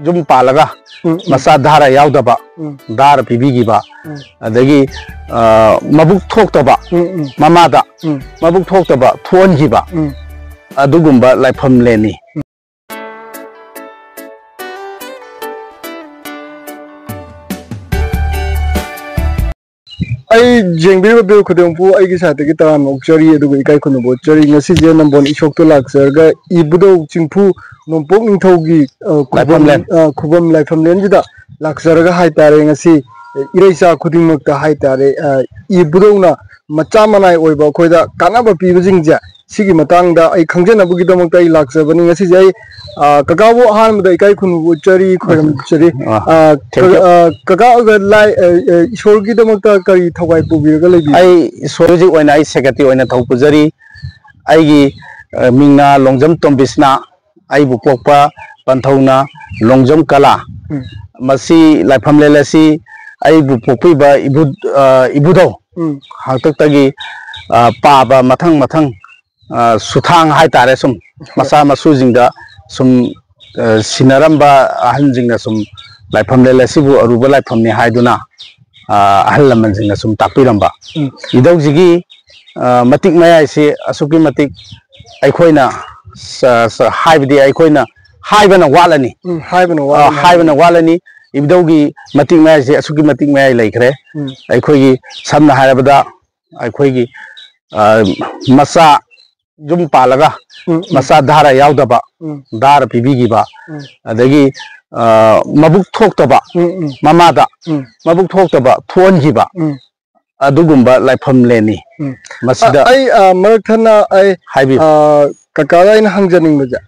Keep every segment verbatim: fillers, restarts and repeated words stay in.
ꯌꯨꯝ ꯄꯥꯜꯂꯒ ꯎꯝ, ꯎꯝ꯫ ꯃꯆꯥ ꯙꯥꯔꯥ ꯌꯥꯎꯗꯕ ꯎꯝ꯫ ꯙꯥꯔꯥ ꯄꯤꯕꯤꯈꯤꯕ, ꯎꯝ꯫ ꯑꯗꯒꯤ, ꯑ, ꯃꯕꯨꯛ ꯊꯣꯛꯇꯕ ꯎꯝ, ꯎꯝ꯫ ꯃꯃꯥꯗ ꯎꯝ꯫ ꯃꯕꯨꯛ ꯊꯣꯛꯇꯕ ꯊꯣꯛꯍꯟꯈꯤꯕ ꯎꯝ꯫ ꯑꯗꯨꯒꯨꯝꯕ ꯂꯥꯏꯐꯝꯂꯦꯟꯅꯤ꯫ ꯑꯩ ꯌꯦꯡꯕꯤꯔꯤꯕ ꯚꯤꯌꯨ ꯈꯨꯗꯤꯡꯃꯛꯄꯨ ꯑꯩꯒꯤ ꯁꯥꯏꯠꯇꯒꯤ ꯇꯔꯥꯝꯅ ꯑꯣꯛꯆꯔꯤ, ꯑꯗꯨꯒ ꯏꯀꯥꯏ ꯈꯨꯝꯅꯕ ꯎꯠꯆꯔꯤ꯫ ꯉꯁꯤꯁꯦ ꯅꯝꯕꯣꯜ ꯏꯁꯣꯛꯇ ꯂꯥꯛꯆꯔꯒ ꯏꯕꯨꯙꯧ ꯆꯤꯡꯐꯨ ꯅꯣꯡꯄꯣꯛ ꯅꯤꯡꯊꯧꯒꯤ, ꯑ, ꯈꯨꯕꯝ, ꯂꯥꯏꯐꯝꯂꯦꯟ꯫ ꯑ, ꯈꯨꯕꯝ ꯂꯥꯏꯐꯝꯂꯦꯟꯁꯤꯗ ꯂꯥꯛꯆꯔꯒ ꯍꯥꯏꯇꯥꯔꯦ, ꯉꯁꯤ ꯏꯔꯩꯆꯥ ꯈꯨꯗꯤꯡꯃꯛꯇ ꯍꯥꯏꯇꯥꯔꯦ, ꯑ, ꯏꯕꯨꯙꯧꯅ ꯃꯆꯥ ꯃꯅꯥꯏ ꯑꯣꯏꯕ ꯑꯩꯈꯣꯏꯗ ꯀꯥꯟꯅꯕ ꯄꯤꯕꯁꯤꯡꯁꯦ, ꯁꯤꯒꯤ ꯃꯇꯥꯡꯗ ꯑꯩ ꯈꯪꯖꯅꯕꯒꯤꯗꯃꯛꯇ ꯑꯩ ꯂꯥꯛꯆꯕꯅꯤ꯫ ꯉꯁꯤꯁꯦ ꯑꯩ, ꯑ, ꯀꯀꯥꯕꯨ ꯑꯍꯥꯟꯕꯗ ꯏꯀꯥꯏ ꯈꯨꯝꯅꯕ ꯎꯠꯆꯔꯤ, ꯈꯣꯏꯔꯝꯖꯔꯤ꯫ ꯑ, ꯑ, thank you꯫ ꯀ-, ꯑ, ꯀꯀꯥ ꯑꯣꯏꯕ ꯂꯥꯏ, ꯑ, ꯑ, ꯏꯁꯣꯔꯒꯤꯗꯃꯛꯇ ꯀꯔꯤ ꯊꯋꯥꯏ ꯄꯨꯕꯤꯔꯒ ꯂꯩꯕꯤꯕ? ꯑꯩ ꯏꯁꯣꯔ ꯍꯧꯖꯤꯛ ꯑꯣꯏꯅ ꯑꯩ ꯁꯦꯀ꯭ꯔꯦꯇꯔꯤ ꯑꯣꯏꯅ ꯊꯧ ꯄꯨꯖꯔꯤ꯫ ꯑꯩꯒꯤ, ꯑ, ꯃꯤꯡꯅ ꯂꯣꯡꯖꯝ ꯇꯣꯝꯕꯤꯁꯅꯥ, ꯑꯩꯕꯨ ꯄꯣꯛꯄ ꯄꯟꯊꯧꯅ ꯂꯣꯡꯖꯝ ꯀꯂꯥ꯫ ꯎꯝ꯫ ꯃꯁꯤ ꯂꯥꯏꯐꯝꯂꯦꯟ ꯑꯁꯤ ꯑꯩꯕꯨ ꯄꯣꯛꯄꯤꯕ ꯏꯕꯨ-, ꯑ, ꯏꯕꯨꯙꯧ ꯎꯝ꯫ ꯍꯥꯛꯇꯛꯇꯒꯤ, ꯑ, ꯄꯥꯕ ꯃꯊꯪ ꯃꯊꯪ, ꯑ, ꯁꯨꯊꯥꯡ ꯍꯥꯏꯇꯥꯔꯦ, ꯁꯨꯝ ꯍꯣꯏ꯫ ꯃꯆꯥ ꯃꯁꯨꯁꯤꯡꯗ ꯁꯨꯝ, ꯑ, ꯁꯤꯟꯅꯔꯝꯕ ꯑꯍꯟꯁꯤꯡꯅ ꯁꯨꯝ ꯂꯥꯏꯐꯝꯂꯦꯟ ꯑꯁꯤꯕꯨ ꯑꯔꯨꯕ ꯂꯥꯏꯐꯝꯅꯤ ꯍꯥꯏꯗꯨꯅ, ꯑ, ꯑꯍꯜ ꯂꯃꯟꯁꯤꯡꯅ ꯁꯨꯝ ꯇꯥꯛꯄꯤꯔꯝꯕ꯫ ꯎꯝ꯫ ꯏꯙꯧꯁꯤꯒꯤ, ꯑ, ꯃꯇꯤꯛ ꯃꯌꯥꯏꯁꯤ ꯑꯁꯨꯛꯀꯤ ꯃꯇꯤꯛ ꯑꯩꯈꯣꯏꯅ ꯁ-, ꯁ-, ꯍꯥꯏꯕꯗꯤ ꯑꯩꯈꯣꯏꯅ ꯍꯥꯏꯕꯅ ꯋꯥꯠꯂꯅꯤ꯫ ꯎꯝ, ꯍꯥꯏꯕꯅ ꯑ, ꯋꯥꯠꯂꯅꯤ꯫ ꯍꯥꯏꯕꯅ ꯋꯥꯠꯂꯅꯤ꯫ ꯏꯙꯧꯒꯤ ꯃꯇꯤꯛ ꯃꯌꯥꯏꯁꯦ ꯑꯁꯨꯛꯀꯤ ꯃꯇꯤꯛ ꯃꯌꯥꯏ ꯂꯩꯈ꯭ꯔꯦ꯫ ꯎꯝ꯫ ꯑꯩꯈꯣꯏꯒꯤ ꯁꯝꯅ ꯍꯥꯏꯔꯕꯗ ꯑꯩꯈꯣꯏꯒꯤ, ꯑ, ꯃꯆꯥ ꯌꯨꯝ ꯄꯥꯜꯂꯒ ꯎꯝ, ꯎꯝ꯫ ꯃꯆꯥ ꯙꯥꯔꯥ ꯌꯥꯎꯗꯕ ꯎꯝ꯫ ꯙꯥꯔꯥ ꯄꯤꯕꯤꯈꯤꯕ, ꯎꯝ꯫ ꯑꯗꯒꯤ, ꯑ, ꯃꯕꯨꯛ ꯊꯣꯛꯇꯕ ꯎꯝ, ꯎꯝ꯫ ꯃꯃꯥꯗ ꯎꯝ꯫ ꯃꯕꯨꯛ ꯊꯣꯛꯇꯕ ꯊꯣꯛꯍꯟꯈꯤꯕ, ꯎꯝ꯫ ꯑꯗꯨꯒꯨꯝꯕ ꯂꯥꯏꯐꯝꯂꯦꯟꯅꯤ꯫ ꯎꯝ꯫ ꯃꯁꯤꯗ ꯑ-, ꯑꯩ, ꯑ, ꯃꯔꯛ ꯊꯠꯅ ꯑꯩ, ꯍꯥꯏꯕꯤꯌꯨ꯫ ꯑ, ꯀꯀꯥꯗ ꯑꯩꯅ ꯍꯪꯖꯅꯤꯡꯕꯁꯦ,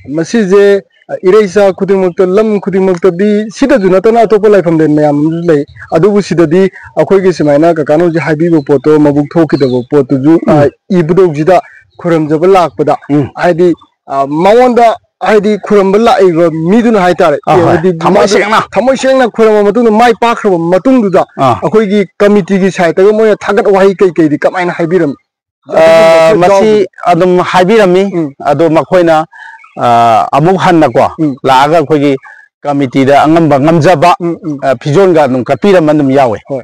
ꯃꯁꯤꯁꯦ, ꯑ, ꯏꯔꯩꯆꯥ ꯈꯨꯗꯤꯡꯃꯛꯇ, ꯂꯝ ꯈꯨꯗꯤꯡꯃꯛꯇꯗꯤ ꯁꯤꯗꯁꯨ ꯅꯠꯇꯅ ꯑꯇꯣꯞꯄ ꯂꯥꯏꯐꯝꯂꯦꯟ ꯃꯌꯥꯝ ꯑꯃꯁꯨ ꯂꯩ, ꯑꯗꯨꯕꯨ ꯁꯤꯗꯗꯤ ꯑꯩꯈꯣꯏꯒꯤ ꯁꯨꯃꯥꯏꯅ ꯀꯀꯥꯅ ꯍꯧꯖꯤꯛ ꯍꯥꯏꯕꯤꯕ ꯄꯣꯠꯇꯣ, ꯃꯕꯨꯛ ꯊꯣꯛꯈꯤꯗꯕ ꯄꯣꯠꯇꯨꯁꯨ, ꯑ, ꯎꯝ꯫ ꯏꯕꯨꯙꯧꯁꯤꯗ ꯈꯨꯔꯨꯝꯖꯕ ꯂꯥꯛꯄꯗ, ꯎꯝ꯫ ꯍꯥꯏꯗꯤ, ꯑ, ꯃꯉꯣꯟꯗ ꯍꯥꯏꯗꯤ ꯈꯨꯔꯨꯝꯕ ꯂꯥꯛꯏꯕ ꯃꯤꯗꯨꯅ ꯍꯥꯏꯇꯥꯔꯦ, ꯑ, ꯍꯣꯏ꯫ ꯍꯥꯏꯗꯤ ꯊꯃꯣꯏ ꯃꯥꯗꯨ ꯁꯦꯡꯅ꯫ ꯊꯃꯣꯏ ꯁꯦꯡꯅ ꯈꯨꯔꯨꯝꯕ ꯃꯇꯨꯡꯗ, ꯃꯥꯏ ꯄꯥꯛꯈ꯭ꯔꯕ ꯃꯇꯨꯡꯗꯨꯗ, ꯑ꯫ ꯑꯩꯈꯣꯏꯒꯤ ꯀꯃꯤꯇꯤꯒꯤ ꯁꯥꯏꯠꯇꯒ ꯃꯣꯏꯅ ꯊꯥꯒꯠ ꯋꯥꯍꯩ ꯀꯩꯀꯩꯗꯤ ꯀꯃꯥꯏꯅ ꯍꯥꯏꯕꯤꯔꯝꯃꯤ? ꯑ, ꯑꯗꯨꯒꯨꯝꯕꯁꯨ ꯃꯁꯤ ꯌꯥꯎꯕ꯭ꯔꯥ? ꯑꯗꯨꯝ ꯍꯥꯏꯕꯤꯔꯝꯃꯤ꯫ ꯎꯝ꯫ ꯑꯗꯣ ꯃꯈꯣꯏꯅ, ꯑ, ꯑꯃꯨꯛ ꯍꯟꯅꯀꯣ ꯎꯝ꯫ ꯂꯥꯛꯑꯒ ꯑꯩꯈꯣꯏꯒꯤ ꯀꯃꯤꯇꯤꯗ ꯑꯉꯝꯕ ꯉꯝꯖꯕ, ꯎꯝ, ꯎꯝ꯫ ꯑ, ꯐꯤꯖꯣꯜꯒ ꯑꯗꯨꯝ ꯀꯠꯄꯤꯔꯝꯕ ꯑꯗꯨꯝ ꯌꯥꯎꯋꯦ꯫ ꯍꯣꯏ꯫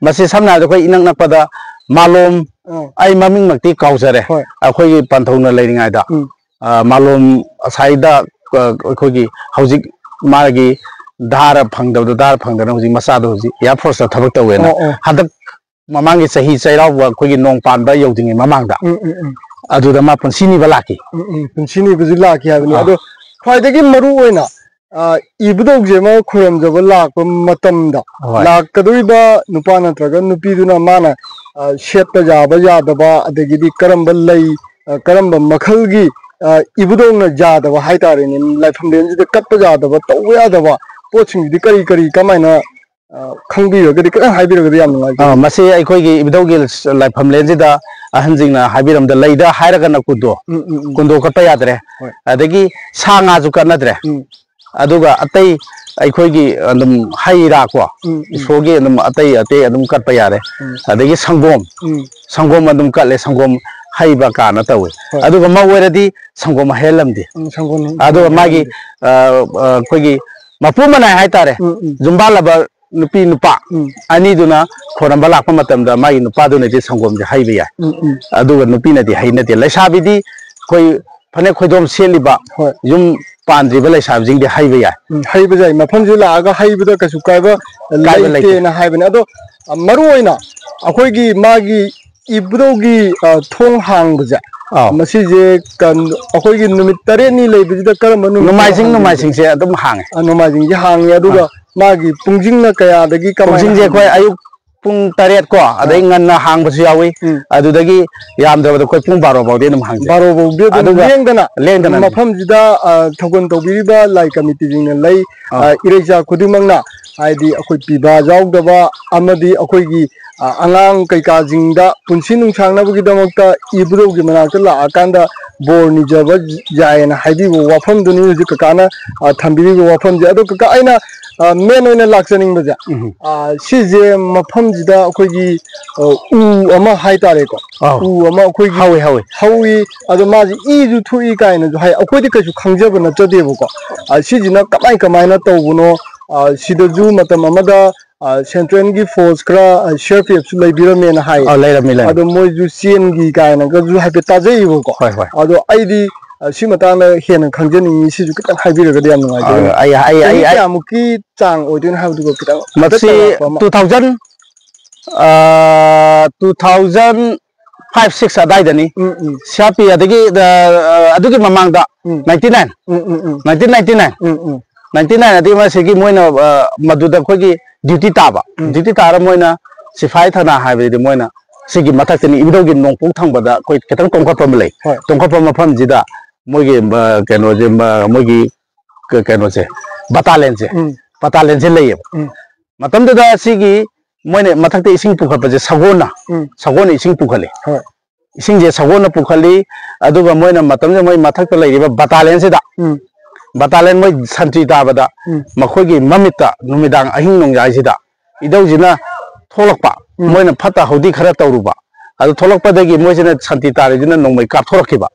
ꯃꯁꯤ ꯁꯝꯅ ꯍꯥꯏꯔꯕꯗ ꯑꯩꯈꯣꯏ ꯏꯅꯛ ꯅꯛꯄꯗ ꯃꯥꯂꯣꯝ, ꯑꯥ꯫ ꯑꯩ ꯃꯃꯤꯡꯃꯛꯇꯤ ꯀꯥꯎꯖꯔꯦ, ꯍꯣꯏ꯫ ꯑꯩꯈꯣꯏꯒꯤ ꯄꯟꯊꯧꯅ ꯂꯩꯔꯤꯉꯩꯗ, ꯎꯝ꯫ ꯑ, ꯃꯥꯂꯣꯝ ꯑꯁꯥꯏꯗ, ꯑ, ꯑꯩꯈꯣꯏꯒꯤ ꯍꯧꯖꯤꯛ ꯃꯥꯒꯤ ꯙꯥꯔ ꯐꯪꯗꯕꯗꯣ, ꯙꯥꯔ ꯐꯪꯗꯅ ꯍꯧꯖꯤꯛ ꯃꯆꯥꯗꯣ ꯍꯧꯖꯤꯛ Air Force ꯇ ꯊꯕꯛ ꯇꯧꯋꯦꯅ ꯑꯣ, ꯑꯣ꯫ ꯍꯟꯗꯛ ꯃꯃꯥꯡꯒꯤ ꯆꯍꯤ ꯆꯩꯔꯥꯎꯕ ꯑꯩꯈꯣꯏꯒꯤ ꯅꯣꯡ ꯄꯥꯟꯕ ꯌꯧꯗ꯭ꯔꯤꯉꯩ ꯃꯃꯥꯡꯗ ꯎꯝ, ꯎꯝ, ꯎꯝ꯫ ꯑꯗꯨꯗ ꯃꯥ ꯄꯨꯟꯁꯤ ꯅꯤꯕ ꯂꯥꯛꯈꯤ꯫ ꯎꯝ, ꯎꯝ, ꯄꯨꯟꯁꯤ ꯅꯤꯕꯁꯨ ꯂꯥꯛꯈꯤ ꯍꯥꯏꯕꯅꯤ꯫ ꯑꯥ꯫ ꯑꯗꯣ ꯈ꯭ꯋꯥꯏꯗꯒꯤ ꯃꯔꯨ ꯑꯣꯏꯅ, ꯑ, ꯏꯕꯨꯙꯧꯁꯦ ꯑꯃ ꯈꯨꯔꯨꯝꯖꯕ ꯂꯥꯛꯄ ꯃꯇꯝꯗ ꯍꯣꯏ꯫ ꯂꯥꯛꯀꯗꯧꯔꯤꯕ ꯅꯨꯄꯥ ꯅꯠꯇ꯭ꯔꯒ ꯅꯨꯄꯤꯗꯨꯅ ꯃꯥꯅ, ꯑ, ꯁꯦꯠꯄ ꯌꯥꯕ ꯌꯥꯗꯕ, ꯑꯗꯒꯤꯗꯤ ꯀꯔꯝꯕ ꯂꯩ, ꯑ, ꯀꯔꯝꯕ ꯃꯈꯜꯒꯤ, ꯑ, ꯏꯕꯨꯙꯧꯅ ꯌꯥꯗꯕ ꯍꯥꯏꯇꯥꯔꯦꯅꯦ, ꯂꯥꯏꯐꯝꯂꯦꯟꯁꯤꯗ ꯀꯠꯄ ꯌꯥꯗꯕ, ꯇꯧꯕ ꯌꯥꯗꯕ ꯄꯣꯠꯁꯤꯡꯁꯤꯗꯤ ꯀꯔꯤ ꯀꯔꯤ, ꯀꯃꯥꯏꯅ, ꯑ, ꯈꯪꯕꯤꯔꯒꯗꯤ ꯈꯤꯇꯪ ꯍꯥꯏꯕꯤꯔꯒꯗꯤ ꯌꯥꯝ ꯅꯨꯡꯉꯥꯏꯖꯒꯅꯤ꯫ ꯑ, ꯃꯁꯤ ꯑꯩꯈꯣꯏꯒꯤ ꯏꯕꯨꯙꯧꯒꯤ ꯂꯥꯏꯐꯝꯂꯦꯟꯁꯤꯗ ꯑꯍꯟꯁꯤꯡꯅ ꯍꯥꯏꯕꯤꯔꯝꯗ ꯂꯩꯗ ꯍꯥꯏꯔꯒꯅ ꯀꯨꯟꯗꯣ, ꯎꯝ, ꯎꯝ, ꯎꯝ꯫ ꯀꯨꯟꯗꯣ ꯀꯠꯄ ꯌꯥꯗ꯭ꯔꯦ꯫ ꯍꯣꯏ꯫ ꯑꯗꯒꯤ ꯁꯥ ꯉꯥꯁꯨ ꯀꯠꯅꯗ꯭ꯔꯦ꯫ ꯎꯝ꯫ ꯑꯗꯨꯒ ꯑꯇꯩ ꯑꯩꯈꯣꯏꯒꯤ ꯑꯗꯨꯝ ꯍꯩ ꯔꯥ ꯀꯣ, ꯎꯝ, ꯎꯝ꯫ ꯏꯁꯣꯔꯒꯤ ꯑꯗꯨꯝ ꯑꯇꯩ ꯑꯇꯩ ꯑꯗꯨꯝ ꯀꯠꯄ ꯌꯥꯔꯦ꯫ ꯎꯝ꯫ ꯑꯗꯒꯤ ꯁꯪꯒꯣꯝ, ꯎꯝ꯫ ꯁꯪꯒꯣꯝ ꯑꯗꯨꯝ ꯀꯠꯂꯦ, ꯁꯪꯒꯣꯝ ꯍꯩꯕ ꯀꯥꯅ ꯇꯧꯋꯦ꯫ ꯍꯣꯏ꯫ ꯑꯗꯨꯒ ꯃꯧ ꯑꯣꯏꯔꯗꯤ ꯁꯪꯒꯣꯝ ꯍꯩꯍꯜꯂꯝꯗꯦ꯫ ꯎꯝ, ꯁꯪꯒꯣꯝ, ꯑꯗꯨꯒ ꯁꯪꯒꯣꯝ ꯃꯥꯒꯤ, ꯍꯩꯍꯜꯂꯝꯗꯦ꯫ ꯑ, ꯑ, ꯑꯩꯈꯣꯏꯒꯤ ꯃꯄꯨ ꯃꯅꯥꯏ ꯍꯥꯏꯇꯥꯔꯦ, ꯎꯝ, ꯎꯝ꯫ ꯌꯨꯝꯕꯥꯜꯂꯕ ꯅꯨꯄꯤ ꯅꯨꯄꯥ ꯎꯝ꯫ ꯑꯅꯤꯗꯨꯅ ꯈꯣꯏꯔꯝꯕ ꯂꯥꯛꯄ ꯃꯇꯝꯗ ꯃꯥꯒꯤ ꯅꯨꯄꯥꯗꯨꯅꯗꯤ ꯁꯪꯒꯣꯝꯁꯦ ꯍꯩꯕ ꯌꯥꯏ꯫ ꯎꯝ, ꯎꯝ꯫ ꯑꯗꯨꯒ ꯅꯨꯄꯤꯅꯗꯤ ꯍꯩꯅꯗꯦ꯫ ꯂꯩꯁꯥꯕꯤꯗꯤ ꯑꯩꯈꯣꯏ ꯐꯅꯦꯛ ꯈꯣꯏꯗꯣꯝ ꯁꯦꯠꯂꯤꯕ ꯍꯣꯏ꯫ ꯌꯨꯝ ꯄꯥꯟꯗ꯭ꯔꯤꯕ ꯂꯩꯁꯥꯕꯤꯁꯤꯡꯗꯤ ꯍꯩꯕ ꯌꯥꯏ꯫ ꯎꯝ, ꯍꯩꯕ ꯌꯥꯏ꯫ ꯃꯐꯝꯁꯤ ꯂꯥꯛꯑꯒ ꯍꯩꯕꯗ ꯀꯩꯁꯨ ꯀꯥꯏꯕ ꯀꯥꯏꯕ ꯂꯩꯇꯦ꯫ ꯂꯩꯇꯦꯅ ꯍꯥꯏꯕꯅꯦ꯫ ꯑꯗꯣ, ꯑ, ꯃꯔꯨ ꯑꯣꯏꯅ ꯑꯩꯈꯣꯏꯒꯤ ꯃꯥꯒꯤ ꯏꯕꯨꯙꯧꯒꯤ, ꯑ, ꯊꯣꯡ ꯍꯥꯡꯕꯁꯦ, ꯑꯥꯎ꯫ ꯃꯁꯤꯁꯦ ꯀꯟ-, ꯑꯩꯈꯣꯏꯒꯤ ꯅꯨꯃꯤꯠ ꯇꯔꯦꯠꯅꯤ ꯂꯩꯕꯁꯤꯗ ꯀꯔꯝꯕ ꯅꯨꯃꯤꯠꯇ ꯅꯣꯡꯃꯥꯏꯖꯤꯡ, ꯍꯥꯡꯕꯤꯒꯦ? ꯅꯣꯡꯃꯥꯏꯖꯤꯡꯁꯦ ꯑꯗꯨꯝ ꯍꯥꯡꯉꯦ꯫ ꯑ, ꯅꯣꯡꯃꯥꯏꯖꯤꯡꯁꯦ ꯍꯥꯡꯉꯦ꯫ ꯑꯗꯨꯒ ꯑꯥ꯫ ꯃꯥꯒꯤ ꯄꯨꯡꯁꯤꯡꯅ ꯀꯌꯥꯗꯒꯤ ꯀꯃꯥꯏꯅ ꯄꯨꯡꯁꯤꯡꯁꯦ ꯑꯩꯈꯣꯏ ꯍꯥꯡꯕꯤꯒꯦ? ꯑꯌꯨꯛ ꯄꯨꯡ ꯇꯔꯦꯠ ꯀꯣ, ꯑꯗꯩ ꯑꯥ꯫ ꯉꯟꯅ ꯍꯥꯡꯕꯁꯨ ꯌꯥꯎꯏ꯫ ꯎꯝ꯫ ꯑꯗꯨꯗꯒꯤ ꯌꯥꯝꯗ꯭ꯔꯕꯗ ꯑꯩꯈꯣꯏ ꯄꯨꯡ ꯕꯥꯔꯣ ꯐꯥꯎꯗꯤ ꯑꯗꯨꯝ ꯍꯥꯡꯖꯩ꯫ ꯕꯥꯔꯣ ꯐꯥꯎꯗꯤ ꯑꯗꯨꯝ ꯑꯗꯨꯒ ꯂꯦꯡꯗꯅ ꯂꯦꯡꯗꯅ ꯑꯗꯨꯝ꯫ ꯃꯐꯝꯁꯤꯗ, ꯑ, ꯊꯧꯒꯜ ꯇꯧꯕꯤꯔꯤꯕ ꯂꯥꯏ ꯀꯃꯤꯇꯤꯁꯤꯡꯅ ꯂꯩ, ꯑꯥ꯫ ꯑ, ꯏꯔꯩꯆꯥ ꯈꯨꯗꯤꯡꯃꯛꯅ, ꯍꯥꯏꯗꯤ ꯑꯩꯈꯣꯏ ꯄꯤꯕ ꯌꯥꯎꯗꯕ ꯑꯃꯗꯤ ꯑꯩꯈꯣꯏꯒꯤ, ꯑ, ꯑꯉꯥꯡ ꯀꯩꯀꯥꯁꯤꯡꯗ ꯄꯨꯟꯁꯤ ꯅꯨꯡꯁꯥꯡꯅꯕꯒꯤꯗꯃꯛꯇ ꯏꯕꯨꯙꯧꯒꯤ ꯃꯅꯥꯛꯇ ꯂꯥꯛꯑꯀꯥꯟꯗ ꯕꯣꯔ ꯅꯤꯖꯕ ꯌꯥꯏꯌꯦꯅ ꯍꯥꯏꯕꯤꯕ ꯋꯥꯐꯝꯗꯨꯅꯤ ꯍꯧꯖꯤꯛ ꯀꯀꯥꯅ, ꯑ, ꯊꯝꯕꯤꯔꯤꯕ ꯋꯥꯐꯝꯁꯦ꯫ ꯑꯗꯣ ꯀꯀꯥ, ꯑꯩꯅ, ꯑ, ꯃꯦꯟ ꯑꯣꯏꯅ ꯂꯥꯛꯆꯅꯤꯡꯕꯁꯦ, ꯎꯝ꯫ ꯑ, ꯁꯤꯁꯦ ꯃꯐꯝꯁꯤꯗ ꯑꯩꯈꯣꯏꯒꯤ, ꯑ, ꯎ ꯑꯃ ꯍꯥꯏꯇꯥꯔꯦꯀꯣ, ꯑꯧ꯫ ꯎ ꯑꯃ ꯑꯩꯈꯣꯏꯒꯤ ꯍꯧꯋꯤ, ꯍꯧꯋꯤ꯫ ꯍꯧꯋꯤ꯫ ꯑꯗꯣ ꯃꯥꯁꯦ ꯏꯁꯨ ꯊꯣꯛꯏ ꯀꯥꯏꯅꯁꯨ ꯍꯥꯏ, ꯑꯩꯈꯣꯏꯗꯤ ꯀꯩꯁꯨ ꯈꯪꯖꯕ ꯅꯠꯆꯗꯦꯕꯀꯣ꯫ ꯑ, ꯁꯤꯁꯤꯅ ꯀꯃꯥꯏ ꯀꯃꯥꯏꯅ ꯇꯧꯕꯅꯣ? ꯑ, ꯁꯤꯗꯁꯨ ꯃꯇꯝ ꯑꯃꯗ, ꯑ, ꯁꯦꯟꯇ꯭ꯔꯦꯜꯒꯤ ꯐꯣꯔꯁ ꯈꯔ, ꯑ, ꯁꯤ ꯑꯥꯔ ꯄꯤ ꯑꯦꯐꯁꯨ ꯂꯩꯕꯤꯔꯝꯃꯦꯅ ꯍꯥꯏ꯫ ꯑ, ꯂꯩꯔꯝꯃꯤ, ꯂꯩꯔꯝꯃꯤ꯫ ꯑꯗꯣ ꯃꯣꯏꯁꯨ ꯆꯦꯟꯈꯤ ꯀꯥꯏꯅꯒꯁꯨ ꯍꯥꯏꯐꯦꯠ ꯇꯥꯖꯩꯌꯦꯕꯀꯣ꯫ ꯍꯣꯏ, ꯍꯣꯏ꯫ ꯑꯗꯣ ꯑꯩꯗꯤ, ꯑ, ꯁꯤ ꯃꯇꯥꯡꯗ ꯍꯦꯟꯅ ꯈꯪꯖꯅꯤꯡꯉꯤ, ꯁꯤꯁꯨ ꯈꯤꯇꯪ ꯍꯥꯏꯕꯤꯔꯒꯗꯤ ꯌꯥꯝ ꯑ, ꯅꯨꯡꯉꯥꯏꯖꯒꯅꯤ꯫ ꯑꯩ, ꯑꯩ, ꯑꯩ, ꯆꯍꯤ ꯑꯩ, ꯀꯌꯥꯃꯨꯛꯀꯤ ꯆꯥꯡ ꯑꯣꯏꯗꯣꯏꯅꯣ ꯍꯥꯏꯕꯗꯨꯒ ꯈꯤꯇꯪ ꯍꯥꯏꯐꯦꯠ ꯃꯁꯤ ꯆꯥꯎꯔꯥꯛꯄ ꯑꯃ꯫ Two thousand, ꯑ, two thousand five, six ꯑꯗꯥꯏꯗꯅꯤ꯫ ꯎꯝ, ꯎꯝ꯫ ꯁꯤ ꯑꯥꯔ ꯄꯤ ꯑꯗꯒꯤ, ꯑ, ꯑ, ꯑꯗꯨꯒꯤ ꯃꯃꯥꯡꯗ ꯎꯝ꯫ Ninety nine꯫ ꯎꯝ, ꯎꯝ, ꯎꯝ꯫ Nineteen ninety nine꯫ ꯎꯝ, ꯎꯝ꯫ Ninety nine ꯑꯗꯒꯤ ꯃꯁꯤꯒꯤ ꯃꯣꯏꯅ, ꯑ, ꯃꯗꯨꯗ ꯑꯩꯈꯣꯏꯒꯤ duty ꯇꯥꯕ꯫ ꯎꯝ꯫ Duty ꯇꯥꯔ ꯃꯣꯏꯅ ꯁꯤꯐꯥꯏ ꯊꯥꯅ ꯍꯥꯏꯕꯗꯤ ꯃꯣꯏꯅ ꯁꯤꯒꯤ ꯃꯊꯛꯇꯅꯤ, ꯏꯕꯨꯙꯧꯒꯤ ꯅꯣꯡꯄꯣꯛ ꯊꯪꯕꯗ ꯑꯩꯈꯣꯏ ꯈꯤꯇꯪ ꯇꯣꯡꯈꯠꯄ ꯑꯃ ꯂꯩ꯫ ꯍꯣꯏ꯫ ꯇꯣꯡꯈꯠꯄ ꯃꯐꯝꯁꯤꯗ ꯃꯣꯏꯒꯤ, ꯑ, ꯀꯩꯅꯣꯁꯦ, ꯃ-, ꯃꯣꯏꯒꯤ ꯀ-, ꯀꯩꯅꯣꯁꯦ, ꯕꯇꯥꯂꯦꯟꯁꯦ, ꯎꯝ꯫ ꯕꯇꯥꯂꯦꯟꯁꯦ ꯂꯩꯌꯦꯕ꯫ ꯎꯝ꯫ ꯃꯇꯝꯗꯨꯗ ꯁꯤꯒꯤ ꯃꯣꯏꯅ ꯃꯊꯛꯇ ꯏꯁꯤꯡ ꯄꯨꯈꯠꯄꯁꯦ ꯁꯒꯣꯜꯅ, ꯎꯝ꯫ ꯁꯒꯣꯜꯅ ꯏꯁꯤꯡ ꯄꯨꯈꯠꯂꯤ꯫ ꯍꯣꯏ꯫ ꯏꯁꯤꯡꯁꯦ ꯁꯒꯣꯜꯅ ꯄꯨꯈꯠꯂꯤ, ꯑꯗꯨꯒ ꯃꯣꯏꯅ ꯃꯇꯝꯁꯤꯗ ꯃꯣꯏ ꯃꯊꯛꯇ ꯂꯩꯔꯤꯕ ꯕꯇꯥꯂꯦꯟꯁꯤꯗ, ꯎꯝ꯫ ꯕꯇꯥꯂꯦꯟ ꯃꯣꯏ ꯁꯟꯇ꯭ꯔꯤ ꯇꯥꯕꯗ ꯎꯝ꯫ ꯃꯈꯣꯏꯒꯤ ꯃꯃꯤꯠꯇ ꯅꯨꯃꯤꯗꯥꯡ ꯑꯍꯤꯡ ꯅꯣꯡꯌꯥꯏꯁꯤꯗ ꯏꯙꯧꯁꯤꯅ ꯊꯣꯛꯂꯛꯄ, ꯎꯝ꯫ ꯃꯣꯏꯅ ꯐꯠꯇ ꯍꯥꯎꯗꯤ ꯈꯔ ꯇꯧꯔꯨꯕ, ꯑꯗꯨ ꯊꯣꯛꯂꯛꯄꯗꯒꯤ ꯃꯣꯏꯁꯤꯅ ꯁꯟꯇ꯭ꯔꯤ ꯇꯥꯔꯤꯁꯤꯅ ꯅꯣꯡꯃꯩ ꯀꯥꯞꯊꯣꯔꯛꯈꯤꯕ꯫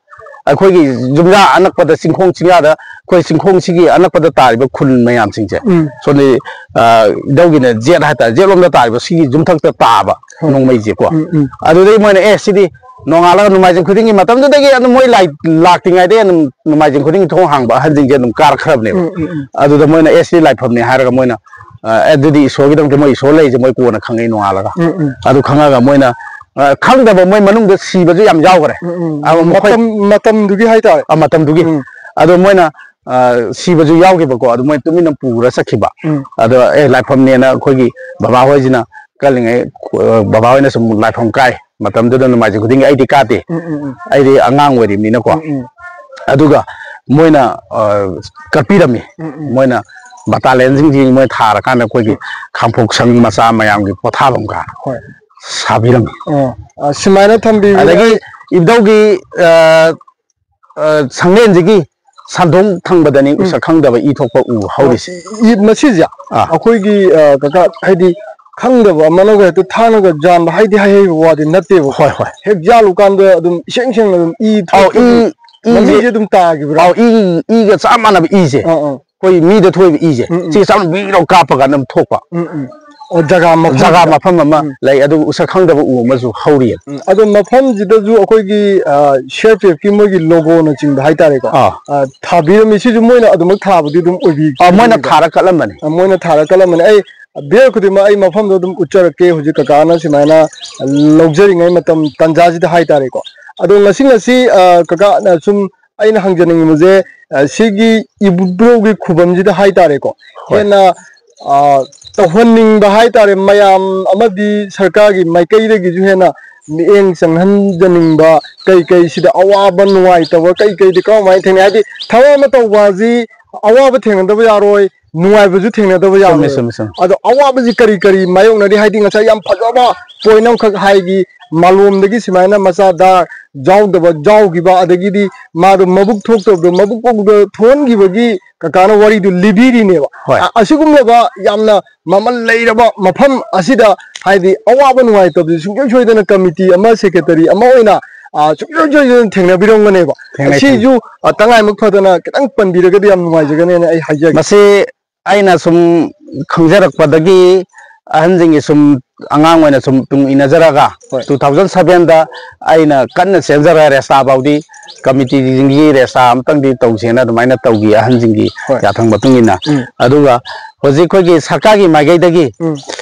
ꯑꯩꯈꯣꯏꯒꯤ ꯌꯨꯝꯌꯥ ꯑꯅꯛꯄꯗ, ꯆꯤꯡꯈꯣꯡ ꯆꯤꯡꯌꯥꯗ, ꯑꯩꯈꯣꯏ ꯆꯤꯡꯈꯣꯡꯁꯤꯒꯤ ꯑꯅꯛꯄꯗ ꯇꯥꯔꯤꯕ ꯈꯨꯟ ꯃꯌꯥꯝꯁꯤꯡꯁꯦ, ꯎꯝ꯫ ꯁꯣꯝꯗꯤ, ꯑ, ꯏꯙꯧꯒꯤꯅ ꯌꯦꯠ ꯍꯥꯏꯇꯥꯔꯦ, ꯌꯦꯠꯂꯣꯝꯗ ꯇꯥꯔꯤꯕ ꯁꯤꯒꯤ ꯌꯨꯝꯊꯛꯇ ꯇꯥꯕ ꯍꯣꯏ꯫ ꯅꯣꯡꯃꯩꯁꯦꯀꯣ꯫ ꯎꯝ, ꯎꯝ꯫ ꯑꯗꯨꯗꯩ ꯃꯣꯏꯅ, "ꯑꯦ, ꯁꯤꯗꯤ ꯅꯣꯡꯉꯥꯜꯂꯒ ꯅꯣꯡꯃꯥꯏꯖꯤꯡ ꯈꯨꯗꯤꯡꯒꯤ", ꯃꯇꯝꯗꯨꯗꯒꯤ ꯑꯗꯨꯝ ꯃꯣꯏ ꯂꯥꯏ ꯂꯥꯛꯇ꯭ꯔꯤꯉꯩꯗꯒꯤ ꯑꯗꯨꯝ ꯅꯣꯡꯃꯥꯏꯖꯤꯡ ꯈꯨꯗꯤꯡꯒꯤ ꯊꯣꯡ ꯍꯥꯡꯕ ꯑꯍꯟꯁꯤꯡꯁꯦ ꯑꯗꯨꯝ ꯀꯥꯔꯛꯈ꯭ꯔꯕꯅꯦꯕ꯫ ꯎꯝ, ꯎꯝ, ꯎꯝ꯫ ꯑꯗꯨꯗ ꯃꯣꯏꯅ, "ꯑꯦ, ꯁꯤꯗꯤ ꯂꯥꯏꯐꯝꯅꯦ" ꯍꯥꯏꯔꯒ ꯃꯣꯏꯅ, ꯑ, ꯑꯦ, ꯑꯗꯨꯗꯤ ꯏꯁꯣꯔꯒꯤꯗꯃꯛꯇ ꯃꯣꯏ ꯏꯁꯣꯔ ꯂꯩꯔꯤꯁꯦ ꯃꯣꯏ ꯀꯣꯟꯅ ꯈꯪꯉꯛꯏ ꯅꯣꯡꯉꯥꯜꯂꯒ꯫ ꯎꯝ, ꯎꯝ꯫ ꯑꯗꯨ ꯈꯪꯉꯒ ꯃꯣꯏꯅ, ꯑ, ꯈꯪꯗꯕ ꯃꯣꯏ ꯃꯅꯨꯡꯗ ꯁꯤꯕꯁꯨ ꯌꯥꯝ ꯌꯥꯎꯈ꯭ꯔꯦ꯫ ꯎꯝ, ꯎꯝ꯫ ꯑ, ꯃꯈꯣꯏ ꯃꯇꯝ, ꯃꯇꯝꯗꯨꯒꯤ ꯍꯥꯏꯇꯥꯔꯦ꯫ ꯑ, ꯃꯇꯝꯗꯨꯒꯤ꯫ ꯎꯝ꯫ ꯑꯗꯣ ꯃꯣꯏꯅ, ꯑ, ꯁꯤꯕꯁꯨ ꯌꯥꯎꯈꯤꯕꯀꯣ꯫ ꯑꯗꯨ ꯃꯣꯏ ꯇꯨꯃꯤꯟꯅ ꯄꯨꯔ ꯆꯠꯈꯤꯕ꯫ ꯎꯝ꯫ ꯑꯗꯣ, "ꯑꯦ, ꯂꯥꯏꯐꯝꯅꯦꯅ" ꯑꯩꯈꯣꯏꯒꯤ ꯕꯕꯥꯍꯣꯏꯁꯤꯅ ꯀꯜꯂꯤꯉꯩ, ꯑ, ꯕꯕꯥꯍꯣꯏꯅꯁꯨ ꯑꯃꯨꯛ ꯂꯥꯏꯐꯝ ꯀꯥꯏ꯫ ꯃꯇꯝꯗꯨꯗ ꯅꯣꯡꯃꯥꯏꯖꯤꯡ ꯈꯨꯗꯤꯡꯒꯤ ꯑꯩꯗꯤ ꯀꯥꯗꯦ꯫ ꯎꯝ, ꯎꯝ, ꯎꯝ꯫ ꯑꯩꯗꯤ ꯑꯉꯥꯡ ꯑꯣꯏꯔꯤꯕꯅꯤꯅꯀꯣ꯫ ꯎꯝ, ꯎꯝ꯫ ꯑꯗꯨꯒ ꯃꯣꯏꯅ, ꯑ, ꯀꯠꯄꯤꯔꯝꯃꯤ꯫ ꯎꯝ, ꯎꯝ꯫ ꯃꯣꯏꯅ ꯕꯇꯥꯂꯤꯌꯟꯁꯤꯡꯁꯤ ꯃꯣꯏ ꯊꯥꯔꯀꯥꯟꯗ ꯑꯩꯈꯣꯏꯒꯤ ꯈꯥꯡꯄꯣꯛ ꯁꯪ ꯃꯆꯥ ꯃꯌꯥꯝꯒꯤ ꯄꯣꯊꯥꯐꯝꯒ ꯍꯣꯏ ꯁꯥꯕꯤꯔꯝꯃꯤ꯫ ꯑꯣ ꯑ, ꯁꯨꯃꯥꯏꯅ ꯊꯝꯕꯤꯕ ꯑꯗꯒꯤ ꯏꯙꯧꯒꯤ ꯑ, ꯑ, ꯁꯪꯂꯦꯟꯁꯤꯒꯤ ꯁꯟꯗꯣꯡ ꯊꯪꯕꯗꯅꯤ ꯎꯁꯛ ꯈꯪꯗꯕ ꯏ ꯊꯣꯛꯄ ꯎ ꯍꯧꯔꯤꯁꯦ꯫ ꯏ- ꯃꯁꯤꯁꯦ ꯑꯥ꯫ ꯑꯩꯈꯣꯏꯒꯤ ꯑ, ꯀꯀꯥ ꯍꯥꯏꯗꯤ ꯈꯪꯗꯕ ꯑꯃꯅꯒ ꯍꯦꯛꯇ ꯊꯥꯡꯅꯒ ꯌꯥꯟꯕ ꯍꯥꯏꯗꯤ ꯍꯥꯏꯍꯩꯕ ꯋꯥꯗꯤ ꯅꯠꯇꯦꯕꯀꯣ꯫ ꯍꯣꯏ ꯍꯣꯏ꯫ ꯍꯦꯛ ꯌꯥꯜꯂꯨꯀꯥꯟꯗ ꯑꯗꯨꯝ ꯏꯁꯦꯡ ꯁꯦꯡꯅ ꯑꯗꯨꯝ ꯏ ꯑꯧ ꯊꯣꯛꯄꯒꯤ ꯏ ꯏꯁꯦ ꯃꯃꯤꯡꯁꯦ ꯑꯗꯨꯝ ꯇꯥꯈꯤꯕ꯭ꯔꯥ? ꯑꯧ ꯏ ꯏꯒ ꯆꯞ ꯃꯥꯟꯅꯕ ꯏꯁꯦ ꯑꯥ ꯑꯥ ꯑꯩꯈꯣꯏ ꯃꯤꯗ ꯊꯣꯛꯏꯕ ꯏꯁꯦ ꯎꯝ, ꯎꯝ꯫ ꯁꯤ ꯆꯞ ꯃꯥꯟꯅ ꯕꯤꯔꯣ ꯀꯥꯞꯄ ꯀꯥꯟꯗ ꯑꯗꯨꯝ ꯊꯣꯛꯄ ꯎꯝ ꯎꯝ ꯑꯣ ꯖꯒꯥ ꯃꯐꯝ ꯖꯒꯥ ꯃꯐꯝ ꯑꯃ ꯂꯩ꯫ ꯑꯗꯨꯒ ꯎꯁꯛ ꯈꯪꯗꯕ ꯎ ꯑꯃꯁꯨ ꯍꯧꯔꯤ꯫ ꯎꯝ, ꯑꯗꯣ ꯃꯐꯝꯁꯤꯗꯁꯨ ꯑꯩꯈꯣꯏꯒꯤ ꯁꯤ ꯑꯥꯔ ꯄꯤ ꯑꯦꯐꯀꯤ ꯃꯣꯏꯒꯤ ꯂꯣꯒꯣꯅꯆꯤꯡꯕ ꯍꯥꯏꯇꯥꯔꯦꯀꯣ꯫ ꯑꯥ꯫ ꯑ, ꯊꯥꯕꯤꯔꯝꯃꯤ ꯁꯤꯁꯨ ꯃꯣꯏꯅ ꯑꯗꯨꯃꯛ ꯊꯥꯕꯗꯤ ꯑꯗꯨꯝ ꯑꯣꯏꯕꯤ ꯑ, ꯃꯣꯏꯅ ꯊꯥꯔ ꯀꯠꯂꯝꯕꯅꯤ꯫ ꯑ, ꯃꯣꯏꯅ ꯊꯥꯔ ꯀꯠꯂꯝꯕꯅꯤ꯫ ꯑꯩ ꯕꯦꯔ ꯈꯨꯗꯤꯡꯃꯛ ꯑꯩ ꯃꯐꯝꯗꯣ ꯑꯗꯨꯝ ꯎꯠꯆꯔꯛꯀꯦ꯫ ꯍꯧꯖꯤꯛ ꯀꯀꯥꯅ ꯁꯨꯃꯥꯏꯅ ꯂꯧꯖꯔꯤꯉꯩ ꯃꯇꯝ ꯇꯥꯟꯖꯥꯁꯤꯗ ꯍꯥꯏꯇꯥꯔꯦꯀꯣ꯫ ꯑꯗꯣ ꯉꯁꯤ ꯉꯁꯤ ꯑ, ꯀꯀꯥꯅ ꯁꯨꯝ ꯑꯩꯅ ꯍꯪꯖꯅꯤꯡꯕꯁꯦ ꯑ, ꯁꯤꯒꯤ ꯏꯕꯨꯙꯧꯒꯤ ꯈꯨꯕꯝꯁꯤꯗ ꯍꯥꯏꯇꯥꯔꯦꯀꯣ꯫ ꯍꯣꯏ꯫ ꯍꯦꯟꯅ ꯑ, ꯇꯧꯍꯟꯅꯤꯡꯕ ꯍꯥꯏꯇꯥꯔꯦ ꯃꯌꯥꯝ ꯑꯃꯗꯤ ꯁꯔꯀꯥꯔꯒꯤ ꯃꯥꯏꯀꯩꯗꯒꯤꯁꯨ ꯍꯦꯟꯅ ꯃꯤꯠꯌꯦꯡ ꯆꯪꯍꯟꯖꯅꯤꯡꯕ ꯀꯩ ꯀꯩ ꯁꯤꯗ ꯑꯋꯥꯕ ꯅꯨꯡꯉꯥꯏꯇꯕ ꯀꯩ ꯀꯩꯗꯤ ꯀꯔꯝꯍꯥꯏꯅ ꯊꯦꯡꯅꯩ? ꯍꯥꯏꯗꯤ ꯊꯕꯛ ꯑꯃ ꯇꯧꯕ ꯑꯁꯤ ꯑꯋꯥꯕ ꯊꯦꯡꯅꯗꯕ ꯌꯥꯔꯣꯏ, ꯅꯨꯡꯉꯥꯏꯕꯁꯨ ꯊꯦꯡꯅꯗꯕ ꯆꯨꯝꯃꯦ ꯌꯥꯔꯣꯏ꯫ ꯆꯨꯝꯃꯦ ꯆꯨꯝꯃꯦ꯫ ꯑꯗꯣ ꯑꯋꯥꯕꯁꯤ ꯀꯔꯤ ꯀꯔꯤ ꯃꯥꯌꯣꯛꯅꯔꯤ? ꯍꯥꯏꯗꯤ ꯉꯁꯥꯏ ꯌꯥꯝ ꯐꯖꯕ ꯄꯣꯏꯟ ꯑꯃꯈꯛ ꯍꯥꯏꯒꯤ ꯃꯥꯂꯣꯝꯗꯒꯤ ꯁꯨꯃꯥꯏꯅ ꯃꯆꯥꯗ ꯌꯥꯎꯗꯕ ꯌꯥꯎꯈꯤꯕ ꯑꯗꯒꯤꯗꯤ ꯃꯥꯗꯣ ꯃꯕꯨꯛ ꯊꯣꯛꯇꯕꯗꯣ ꯃꯕꯨꯛ ꯄꯣꯛꯗ ꯊꯣꯛꯍꯟꯈꯤꯕꯒꯤ ꯀꯀꯥꯅ ꯋꯥꯔꯤꯗꯨ ꯂꯤꯕꯤꯔꯤꯅꯦꯕ꯫ ꯍꯣꯏ꯫ ꯑ- ꯑꯁꯤꯒꯨꯝꯂꯕ ꯌꯥꯝꯅ ꯃꯃꯜ ꯂꯩꯔꯕ ꯃꯐꯝ ꯑꯁꯤꯗ ꯍꯥꯏꯗꯤ ꯑꯋꯥꯕ ꯅꯨꯡꯉꯥꯏꯇꯕꯁꯤ ꯁꯨꯡꯁꯣꯏ ꯁꯣꯏꯗꯅ ꯀꯃꯤꯇꯤ ꯑꯃ ꯁꯦꯀ꯭ꯔꯦꯇꯔꯤ ꯑꯃ ꯑꯣꯏꯅ ꯑ, ꯁꯨꯡꯁꯣꯏ ꯁꯣꯏꯗꯅ ꯊꯦꯡꯅꯕꯤꯔꯝꯒꯅꯦꯕ꯫ ꯊꯦꯡꯅꯩ, ꯁꯤꯁꯨ ꯑ, ꯇꯉꯥꯏꯃꯛ ꯐꯗꯅ ꯈꯤꯇꯪ ꯄꯟꯕꯤꯔꯒꯗꯤ ꯌꯥꯝ ꯅꯨꯡꯉꯥꯏꯖꯒꯅꯦꯅ ꯑꯩ ꯍꯥꯏꯖꯒꯦ꯫ ꯃꯁꯤ ꯑꯩꯅ ꯁꯨꯝ ꯈꯪꯖꯔꯛꯄꯗꯒꯤ ꯑꯍꯟꯁꯤꯡꯒꯤ ꯁꯨꯝ ꯑꯉꯥꯡ ꯑꯣꯏꯅ ꯁꯨꯝ ꯇꯨꯡ ꯏꯟꯅꯖꯔꯒ ꯍꯣꯏ꯫ ꯇꯨ ꯊꯥꯎꯖꯟ ꯁꯚꯦꯟꯗ ꯑꯩꯅ ꯀꯟꯅ ꯆꯦꯟꯖꯔꯒ ꯔꯦꯁꯇꯥ ꯐꯥꯎꯗꯤ ꯀꯃꯤꯇꯤꯁꯤꯡꯒꯤ ꯔꯦꯁꯇꯥ ꯑꯃꯇꯪꯗꯤ ꯇꯧꯁꯦꯅ ꯑꯗꯨꯃꯥꯏꯅ ꯇꯧꯈꯤ ꯑꯍꯟꯁꯤꯡꯒꯤ ꯍꯣꯏ꯫ ꯌꯥꯊꯪ ꯃꯇꯨꯡ ꯏꯟꯅ꯫ ꯎꯝ꯫ ꯑꯗꯨꯒ ꯍꯧꯖꯤꯛ ꯑꯩꯈꯣꯏꯒꯤ ꯁꯔꯀꯥꯔꯒꯤ ꯃꯥꯏꯀꯩꯗꯒꯤ ꯎꯝ꯫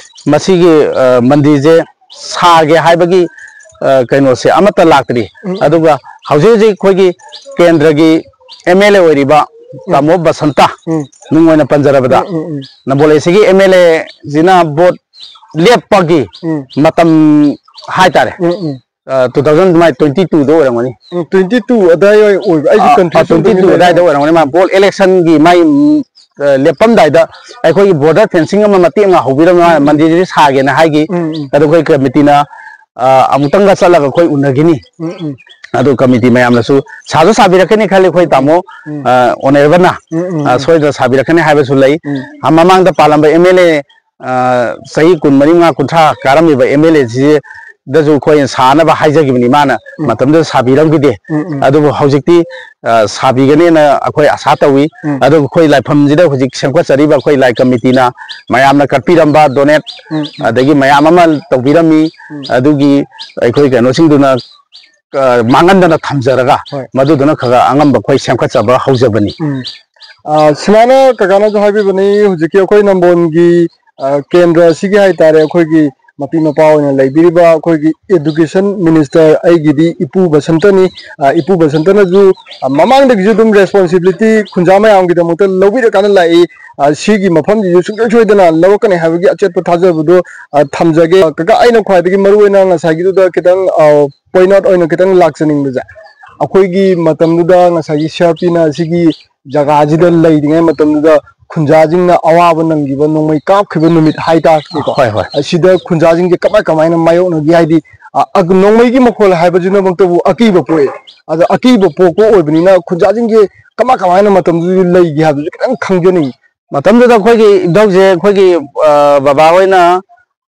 ꯃꯁꯤꯒꯤ ꯑ, ꯃꯟꯗꯤꯔꯁꯦ ꯁꯥꯒꯦ ꯍꯥꯏꯕꯒꯤ ꯑ, ꯀꯩꯅꯣꯁꯦ ꯑꯃꯠꯇ ꯂꯥꯛꯇ꯭ꯔꯤ꯫ ꯎꯝ꯫ ꯑꯗꯨꯒ ꯍꯧꯖꯤꯛ ꯍꯧꯖꯤꯛ ꯑꯩꯈꯣꯏꯒꯤ ꯀꯦꯟꯗ꯭ꯔꯒꯤ ꯑꯦꯝ ꯑꯦꯜ ꯑꯦ ꯑꯣꯏꯔꯤꯕ ꯇꯥꯃꯣ ꯕꯁꯟꯇ ꯎꯝ꯫ ꯃꯤꯡ ꯑꯣꯏꯅ ꯄꯟꯖꯔꯕꯗ ꯎꯝ, ꯎꯝ, ꯎꯝ꯫ ꯅꯝꯕꯣꯜ ꯑꯦꯁꯤꯒꯤ ꯑꯦꯝ ꯑꯦꯜ ꯑꯦꯁꯤꯅ ꯚꯣꯠ ꯂꯦꯞꯄꯒꯤ ꯎꯝ꯫ ꯃꯇꯝ ꯍꯥꯏꯇꯥꯔꯦ꯫ ꯎꯝ, ꯎꯝ꯫ ꯇꯨ ꯊꯥꯎꯖꯟ ꯇ꯭ꯋꯦꯟꯇꯤ ꯇꯨꯗ ꯑꯣꯏꯔꯝꯒꯅꯤ꯫ ꯎꯝ, ꯇ꯭ꯋꯦꯟꯇꯤ ꯇꯨ ꯑꯗꯥꯏ ꯑꯣꯏꯕ ꯑꯩꯁꯨ ꯀꯟꯐ꯭ꯌꯨꯖꯟ ꯇ꯭ꯋꯦꯟꯇꯤ ꯇꯨ ꯑꯗꯥꯏꯗ ꯑꯣꯏꯔꯝꯒꯅꯤ ꯃꯥ ꯚꯣꯠ ꯏꯂꯦꯛꯁꯟꯒꯤ ꯃꯥꯏ ꯎꯝ, ꯑ, ꯂꯦꯞꯄꯝꯗꯥꯏꯗ ꯑꯩꯈꯣꯏꯒꯤ border fencing ꯑꯃ ꯃꯇꯦꯛ ꯑꯃ ꯍꯧꯕꯤꯔꯝꯃ ꯎꯝ, ꯎꯝ꯫ ꯃꯟꯗꯤꯔꯁꯤ ꯁꯥꯒꯦꯅ ꯍꯥꯏꯈꯤ꯫ ꯎꯝ, ꯎꯝ꯫ ꯑꯗꯣ ꯑꯩꯈꯣꯏ ꯀꯃꯤꯇꯤꯅ, ꯑ, ꯑꯃꯨꯛꯇꯪꯒ ꯆꯠꯂꯒ ꯑꯩꯈꯣꯏ ꯎꯅꯈꯤꯅꯤ꯫ ꯎꯝ, ꯎꯝ꯫ ꯑꯗꯨ ꯀꯃꯤꯇꯤ ꯃꯌꯥꯝꯅꯁꯨ ꯁꯥꯁꯨ ꯁꯥꯕꯤꯔꯛꯀꯅꯤ ꯈꯜꯂꯤ ꯑꯩꯈꯣꯏ ꯇꯥꯃꯣ, ꯎꯝ꯫ ꯑ, honourable ꯅ, ꯎꯝ, ꯎꯝ, ꯑ, ꯎꯝ꯫ ꯁꯣꯏꯗꯅ ꯁꯥꯕꯤꯔꯛꯀꯅꯤ ꯍꯥꯏꯕꯁꯨ ꯂꯩ꯫ ꯎꯝ꯫ ꯑ, ꯃꯃꯥꯡꯗ ꯄꯥꯜꯂꯝꯕ M L A, ꯑ, ꯆꯍꯤ ꯀꯨꯟꯃꯔꯤ, ꯃꯉꯥ, ꯀꯨꯟꯊ꯭ꯔꯥ ꯀꯥꯔꯝꯃꯤꯕ M L A ꯁꯤꯗꯁꯨ ꯑꯩꯈꯣꯏꯅ ꯁꯥꯅꯕ ꯍꯥꯏꯖꯈꯤꯕꯅꯤ, ꯃꯥꯅ ꯎꯝ꯫ ꯃꯇꯝꯗꯨꯗ ꯁꯥꯕꯤꯔꯝꯈꯤꯗꯦ꯫ ꯎꯝ, ꯎꯝ꯫ ꯑꯗꯨꯕꯨ ꯍꯧꯖꯤꯛꯇꯤ, ꯑ, ꯁꯥꯕꯤꯒꯅꯦꯅ ꯑꯩꯈꯣꯏ ꯑꯁꯥ ꯇꯧꯏ꯫ ꯎꯝ꯫ ꯑꯗꯨꯒ ꯑꯩꯈꯣꯏ ꯂꯥꯏꯐꯝꯁꯤꯗ ꯍꯧꯖꯤꯛ ꯁꯦꯝꯒꯠꯆꯔꯤꯕ ꯑꯩꯈꯣꯏ ꯂꯥꯏ ꯀꯃꯤꯇꯤꯅ ꯃꯌꯥꯝꯅ ꯀꯠꯄꯤꯔꯝꯕ donate, ꯎꯝ, ꯎꯝ꯫ ꯑꯗꯒꯤ ꯃꯌꯥꯝ ꯑꯃ ꯇꯧꯕꯤꯔꯝꯃꯤ꯫ ꯎꯝ꯫ ꯑꯗꯨꯒꯤ ꯑꯩꯈꯣꯏ ꯀꯩꯅꯣꯁꯤꯡꯗꯨꯅ, ꯑ, ꯃꯥꯡꯍꯟꯗꯅ ꯊꯝꯖꯔꯒ ꯍꯣꯏ꯫ ꯃꯗꯨꯗꯨꯅ ꯈꯔ ꯈꯔ ꯑꯉꯝꯕ ꯑꯩꯈꯣꯏ ꯁꯦꯝꯒꯠꯆꯕ ꯍꯧꯖꯕꯅꯤ꯫ ꯎꯝ꯫ ꯑ, ꯁꯨꯃꯥꯏꯅ ꯀꯀꯥꯅꯁꯨ ꯍꯥꯏꯕꯤꯕꯅꯤ, ꯍꯧꯖꯤꯛꯀꯤ ꯑꯩꯈꯣꯏ ꯅꯝꯕꯣꯜꯒꯤ, ꯑ, ꯀꯦꯟꯗ꯭ꯔ ꯑꯁꯤꯒꯤ ꯍꯥꯏꯇꯥꯔꯦ, ꯑꯩꯈꯣꯏꯒꯤ ꯃꯄꯤ ꯃꯄꯥ ꯑꯣꯏꯅ ꯂꯩꯕꯤꯔꯤꯕ ꯑꯩꯈꯣꯏꯒꯤ education minister, ꯑꯩꯒꯤꯗꯤ ꯏꯄꯨ ꯕꯁꯟꯇꯅꯤ꯫ ꯑ, ꯏꯄꯨ ꯕꯁꯟꯇꯅꯁꯨ, ꯑ, ꯃꯃꯥꯡꯗꯒꯤꯁꯨ ꯑꯗꯨꯝ responsibility ꯈꯨꯟꯖꯥ ꯃꯌꯥꯝꯒꯤꯗꯃꯛꯇ ꯂꯧꯕꯤꯔꯀꯥꯟꯗ ꯂꯥꯛꯏ꯫ ꯑ, ꯁꯤꯒꯤ ꯃꯐꯝꯁꯤꯁꯨ ꯁꯨꯡꯁꯣꯏ ꯁꯣꯏꯗꯅ ꯂꯧꯔꯛꯀꯅꯤ ꯍꯥꯏꯕꯒꯤ ꯑꯆꯦꯠꯄ ꯊꯥꯖꯕꯗꯣ, ꯑ, ꯊꯝꯖꯒꯦ꯫ ꯀꯀꯥ, ꯑꯩꯅ ꯈ꯭ꯋꯥꯏꯗꯒꯤ ꯃꯔꯨꯑꯣꯏꯅ ꯉꯁꯥꯏꯒꯤꯗꯨꯗ ꯈꯤꯇꯪ, ꯑ, point out ꯑꯣꯏꯅ ꯈꯤꯇꯪ ꯂꯥꯛꯆꯅꯤꯡꯕꯁꯦ, ꯑꯩꯈꯣꯏꯒꯤ ꯃꯇꯝꯗꯨꯗ ꯉꯁꯥꯏꯒꯤ C R P ꯅ ꯁꯤꯒꯤ ꯖꯒꯥꯁꯤꯗ ꯂꯩꯔꯤꯉꯩ ꯃꯇꯝꯗꯨꯗ ꯈꯨꯟꯖꯥꯁꯤꯡꯅ ꯑꯋꯥꯕ ꯅꯪꯈꯤꯕ, ꯅꯣꯡꯃꯩ ꯀꯥꯞꯈꯤꯕ ꯅꯨꯃꯤꯠ ꯍꯥꯏꯇꯥꯔꯦꯀꯣ, ꯍꯣꯏ, ꯍꯣꯏ꯫ ꯑꯁꯤꯗ ꯈꯨꯟꯖꯥꯁꯤꯡꯁꯦ ꯀꯃꯥꯏ ꯀꯃꯥꯏꯅ ꯃꯥꯌꯣꯛꯅꯈꯤ? ꯍꯥꯏꯗꯤ, ꯑ, ꯑ, ꯅꯣꯡꯃꯩꯒꯤ ꯃꯈꯣꯜ ꯍꯥꯏꯕꯁꯤꯅꯃꯛꯇꯕꯨ ꯑꯀꯤꯕ ꯄꯣꯛꯑꯦ꯫ ꯑꯗꯣ ꯑꯀꯤꯕ ꯄꯣꯛꯄ ꯑꯣꯏꯕꯅꯤꯅ ꯈꯨꯟꯖꯥꯁꯤꯡꯁꯦ ꯀꯃꯥꯏ ꯀꯃꯥꯏꯅ ꯃꯇꯝꯗꯨꯗ ꯂꯩꯒꯦ ꯍꯥꯏꯕꯗꯨꯁꯨ ꯈꯤꯇꯪ ꯈꯪꯖꯅꯤꯡꯉꯤ꯫ ꯃꯇꯝꯗꯨꯗ ꯑꯩꯈꯣꯏꯒꯤ ꯏꯙꯧꯁꯦ ꯑꯩꯈꯣꯏꯒꯤ, ꯑ, ꯕꯕꯥ ꯍꯣꯏꯅ,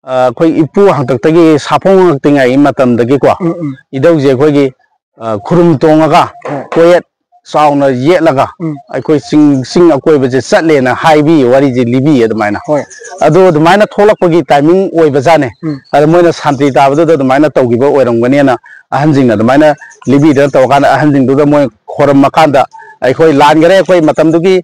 ꯑ, ꯑꯩꯈꯣꯏ ꯏꯄꯨ ꯍꯥꯛꯇꯛꯇꯒꯤ ꯁꯥꯐꯣꯡ ꯍꯥꯛꯇꯛꯉꯥꯏꯒꯤ ꯃꯇꯝꯗꯒꯤꯀꯣ ꯎꯝ, ꯎꯝ꯫ ꯏꯙꯧꯁꯦ ꯑꯩꯈꯣꯏꯒꯤ, ꯑ, ꯈꯨꯔꯨꯝ ꯇꯣꯡꯉꯒ ꯍꯣꯏ꯫ ꯀꯣꯌꯦꯠ ꯆꯥꯎꯅ ꯌꯦꯠꯂꯒ ꯎꯝ꯫ ꯑꯩꯈꯣꯏ ꯆꯤꯡ, ꯆꯤꯡ ꯑꯀꯣꯏꯕꯁꯦ ꯆꯠꯂꯦꯅ ꯍꯥꯏꯕꯤ, ꯋꯥꯔꯤꯁꯦ ꯂꯤꯕꯤ ꯑꯗꯨꯃꯥꯏꯅ꯫ ꯍꯣꯏ꯫ ꯑꯗꯣ ꯑꯗꯨꯃꯥꯏꯅ ꯊꯣꯛꯂꯛꯄꯒꯤ timing ꯑꯣꯏꯕꯖꯥꯠꯅꯦ꯫ ꯎꯝ꯫ ꯑꯗ ꯃꯣꯏꯅ ꯁꯥꯟꯇꯤ ꯇꯥꯕꯗꯨꯗ ꯑꯗꯨꯃꯥꯏꯅ ꯇꯧꯈꯤꯕ ꯑꯣꯏꯔꯝꯒꯅꯦꯅ ꯑꯍꯟꯁꯤꯡꯅ ꯑꯗꯨꯃꯥꯏꯅ ꯂꯤꯕꯤꯗꯅ ꯇꯧꯔꯀꯥꯟꯗ ꯑꯍꯟꯁꯤꯡꯗꯨꯗ ꯃꯣꯏ ꯈꯣꯔꯝꯃꯀꯥꯟꯗ ꯑꯩꯈꯣꯏ ꯂꯥꯟꯈꯔꯦ, ꯑꯩꯈꯣꯏ ꯃꯇꯝꯗꯨꯒꯤ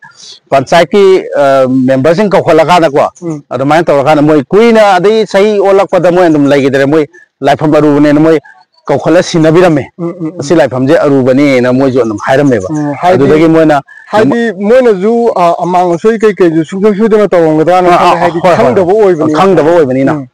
ꯄꯟꯆꯥꯌꯠꯀꯤ, ꯑ, member ꯁꯤꯡ ꯀꯧꯈꯠꯂꯀꯥꯟꯗꯀꯣ, ꯎꯝ꯫ ꯑꯗꯨꯃꯥꯏꯅ ꯇꯧꯔꯀꯥꯟꯗ ꯃꯣꯏ ꯀꯨꯏꯅ ꯑꯗꯩ ꯆꯍꯤ ꯑꯣꯜꯂꯛꯄꯗ ꯃꯣꯏ ꯑꯗꯨꯝ ꯂꯩꯈꯤꯗ꯭ꯔꯦ꯫ ꯃꯣꯏ ꯂꯥꯏꯐꯝ ꯑꯔꯨꯕꯅꯦꯅ ꯃꯣꯏ ꯀꯧꯈꯠꯂ ꯁꯤꯟꯅꯕꯤꯔꯝꯃꯦ꯫ ꯎꯝ, ꯎꯝ, ꯎꯝ꯫ ꯑꯁꯤ ꯂꯥꯏꯐꯝꯁꯦ ꯑꯔꯨꯕꯅꯦꯅ ꯃꯣꯏꯁꯨ ꯑꯗꯨꯝ ꯍꯥꯏꯔꯝꯃꯦꯕ꯫ ꯎꯝ, ꯍꯥꯏꯗꯤ, ꯑꯗꯨꯗꯒꯤ ꯃꯣꯏꯅ ꯍꯥꯏꯗꯤ ꯃꯣꯏꯅꯁꯨ, ꯑ, ꯑꯃꯥꯡ ꯑꯁꯣꯏ ꯀꯩꯀꯩꯁꯨ ꯁꯨꯡꯁꯣꯏ ꯁꯣꯏꯗꯅ ꯇꯧꯔꯝꯒꯗ꯭ꯔꯥꯅ ꯑ, ꯈꯜꯂꯦ, ꯑ, ꯍꯥꯏꯗꯤ ꯍꯣꯏ, ꯍꯣꯏ, ꯈꯪꯗꯕ ꯍꯣꯏ꯫ ꯑꯣꯏꯕꯅꯤꯅ꯫ ꯈꯪꯗꯕ ꯑꯣꯏꯕꯅꯤꯅ꯫ ꯎꯝ꯫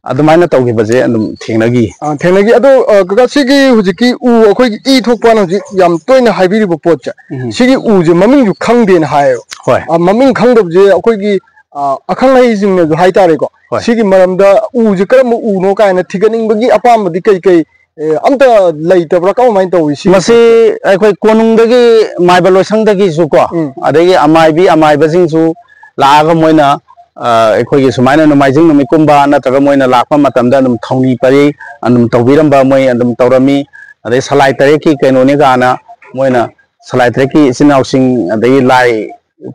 ꯑꯗꯨꯃꯥꯏꯅ ꯇꯧꯈꯤꯕꯁꯦ ꯑꯗꯨꯝ ꯊꯦꯡꯅꯈꯤ꯫ ꯑ, ꯊꯦꯡꯅꯈꯤ꯫ ꯑꯗꯣ, ꯑ, ꯀꯀꯥ, ꯁꯤꯒꯤ ꯍꯧꯖꯤꯛꯀꯤ ꯎ, ꯑꯩꯈꯣꯏꯒꯤ ꯏ ꯊꯣꯛꯄꯅ ꯍꯧꯖꯤꯛ ꯌꯥꯝ ꯇꯣꯏꯅ ꯍꯥꯏꯕꯤꯔꯤꯕ ꯄꯣꯠꯁꯦ, ꯎꯝ꯫ ꯁꯤꯒꯤ ꯎꯁꯦ ꯃꯃꯤꯡꯁꯨ ꯈꯪꯗꯦꯅ ꯍꯥꯏꯌꯦꯕ꯫ ꯍꯣꯏ꯫ ꯑ, ꯃꯃꯤꯡ ꯈꯪꯗꯕꯁꯦ ꯑꯩꯈꯣꯏꯒꯤ, ꯑ, ꯑꯈꯪ ꯑꯍꯩꯁꯤꯡꯅꯁꯨ ꯍꯥꯏꯇꯥꯔꯦꯀꯣ, ꯍꯣꯏ꯫ ꯁꯤꯒꯤ ꯃꯔꯝꯗ ꯎꯁꯦ ꯀꯔꯝꯕ ꯎꯅꯣ ꯀꯥꯏꯅ ꯊꯤꯒꯠꯅꯤꯡꯕꯒꯤ ꯑꯄꯥꯝꯕꯗꯤ ꯀꯩ ꯀꯩ, ꯑꯦ, ꯑꯝꯇ ꯂꯩꯇꯕ꯭ꯔꯥ? ꯀꯃꯥꯏꯅ ꯇꯧꯋꯤ ꯁꯤꯒꯤ ꯃꯁꯤ ꯄꯣꯠꯁꯦ? ꯑꯩꯈꯣꯏ ꯀꯣꯅꯨꯡꯗꯒꯤ ꯃꯥꯏꯕ ꯂꯣꯏꯁꯪꯗꯒꯤꯁꯨ ꯀꯣ, ꯎꯝ꯫ ꯑꯗꯒꯤ ꯑꯃꯥꯏꯕꯤ ꯑꯃꯥꯏꯕꯁꯤꯡꯁꯨ ꯂꯥꯛꯑꯒ ꯃꯣꯏꯅ, ꯑ, ꯑꯩꯈꯣꯏꯒꯤ ꯁꯨꯃꯥꯏꯅ ꯅꯣꯡꯃꯥꯏꯖꯤꯡ ꯅꯨꯃꯤꯠꯀꯨꯝꯕ ꯅꯠꯇ꯭ꯔꯒ ꯃꯣꯏꯅ ꯂꯥꯛꯄ ꯃꯇꯝꯗ ꯑꯗꯨꯝ ꯊꯧꯅꯤ ꯄꯔꯤ ꯑꯗꯨꯝ ꯇꯧꯕꯤꯔꯝꯕ, ꯃꯣꯏ ꯑꯗꯨꯝ ꯇꯧꯔꯝꯃꯤ꯫ ꯑꯗꯩ ꯁꯂꯥꯏ ꯇꯔꯦꯠꯀꯤ ꯀꯩꯅꯣꯅꯤ ꯀꯥꯏꯅ ꯃꯣꯏꯅ ꯁꯂꯥꯏ ꯇꯔꯦꯠꯀꯤ ꯏꯆꯤꯟ ꯏꯅꯥꯎꯁꯤꯡ, ꯑꯗꯒꯤ ꯂꯥꯏ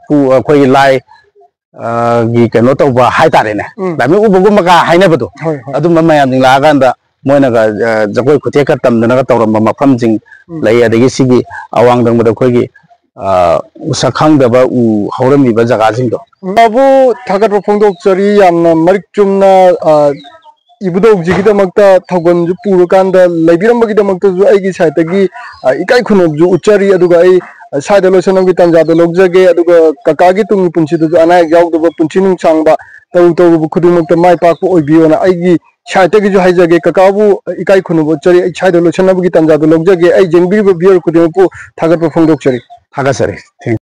ꯄꯨ-, ꯑꯩꯈꯣꯏꯒꯤ ꯂꯥꯏ, ꯑ, ꯒꯤ ꯀꯩꯅꯣ ꯇꯧꯕ ꯍꯥꯏꯇꯥꯔꯦꯅꯦ, ꯎꯝ꯫ ꯂꯥꯏꯃꯤ ꯎꯕꯒꯨꯝꯕꯒ ꯍꯥꯏꯅꯕꯗꯣ, ꯍꯣꯏ, ꯍꯣꯏ꯫ ꯑꯗꯨꯝꯕ ꯃꯌꯥꯝꯁꯤꯡ ꯂꯥꯛꯑꯀꯥꯟꯗ ꯃꯣꯏꯅꯒ, ꯑ, ꯖꯒꯣꯏ ꯈꯨꯊꯦꯛꯀ ꯇꯝꯗꯅꯒ ꯇꯧꯔꯝꯕ ꯃꯐꯝꯁꯤꯡ ꯎꯝ꯫ ꯂꯩ꯫ ꯑꯗꯒꯤ ꯁꯤꯒꯤ ꯑꯋꯥꯡ ꯗꯪꯕꯗ ꯑꯩꯈꯣꯏꯒꯤ, ꯑ, ꯁꯛꯈꯪꯗꯕ ꯎ ꯍꯧꯔꯝꯃꯤꯕ ꯖꯒꯥꯁꯤꯡꯗꯣ꯫ ꯕꯥꯕꯨ, ꯊꯥꯒꯠꯄ ꯐꯣꯡꯗꯣꯛꯆꯔꯤ꯫ ꯌꯥꯝꯅ ꯃꯔꯤꯛ ꯆꯨꯝꯅ, ꯑ, ꯏꯕꯨꯙꯧꯁꯤꯒꯤꯗꯃꯛꯇ ꯊꯧꯒꯜꯁꯨ ꯄꯨꯔꯀꯥꯟꯗ ꯂꯩꯕꯤꯔꯝꯕꯒꯤꯗꯃꯛꯇꯁꯨ ꯑꯩꯒꯤ ꯁꯥꯏꯠꯇꯒꯤ, ꯑ, ꯏꯀꯥꯏ ꯈꯨꯝꯅꯕꯁꯨ ꯎꯠꯆꯔꯤ꯫ ꯑꯗꯨꯒ ꯑꯩ, ꯑ, ꯁ꯭ꯋꯥꯏꯗ ꯂꯣꯏꯁꯤꯟꯅꯕꯒꯤ ꯇꯥꯟꯖꯥꯗꯣ ꯂꯧꯖꯒꯦ꯫ ꯑꯗꯨꯒ ꯀꯀꯥꯒꯤ ꯇꯨꯡꯒꯤ ꯄꯨꯟꯁꯤꯗꯁꯨ ꯑꯅꯥ ꯑꯌꯦꯛ ꯌꯥꯎꯗꯕ, ꯄꯨꯟꯁꯤ ꯅꯨꯡꯁꯥꯡꯕ, ꯇꯧꯔꯨ ꯇꯧꯔꯨꯕ ꯈꯨꯗꯤꯡꯃꯛꯇ ꯃꯥꯏ ꯄꯥꯛꯄ ꯑꯣꯏꯕꯤꯌꯣꯅ ꯑꯩꯒꯤ ꯁꯥꯏꯠꯇꯒꯤꯁꯨ ꯍꯥꯏꯖꯒꯦ꯫ ꯀꯀꯥꯕꯨ ꯏꯀꯥꯏ ꯈꯨꯝꯅꯕ ꯎꯠꯆꯔꯤ꯫ ꯑꯩ ꯁ꯭ꯋꯥꯏꯗ ꯂꯣꯏꯁꯤꯟꯅꯕꯒꯤ ꯇꯥꯟꯖꯥꯗꯣ ꯂꯧꯖꯒꯦ꯫ ꯑꯩ ꯌꯦꯡꯕꯤꯔꯤꯕ viewer ꯈꯨꯗꯤꯡꯃꯛꯄꯨ ꯊꯥꯒꯠꯄ ꯐꯣꯡꯗꯣꯛꯆꯔꯤ꯫ ꯊꯥꯒꯠꯆꯔꯤ꯫ Thank you꯫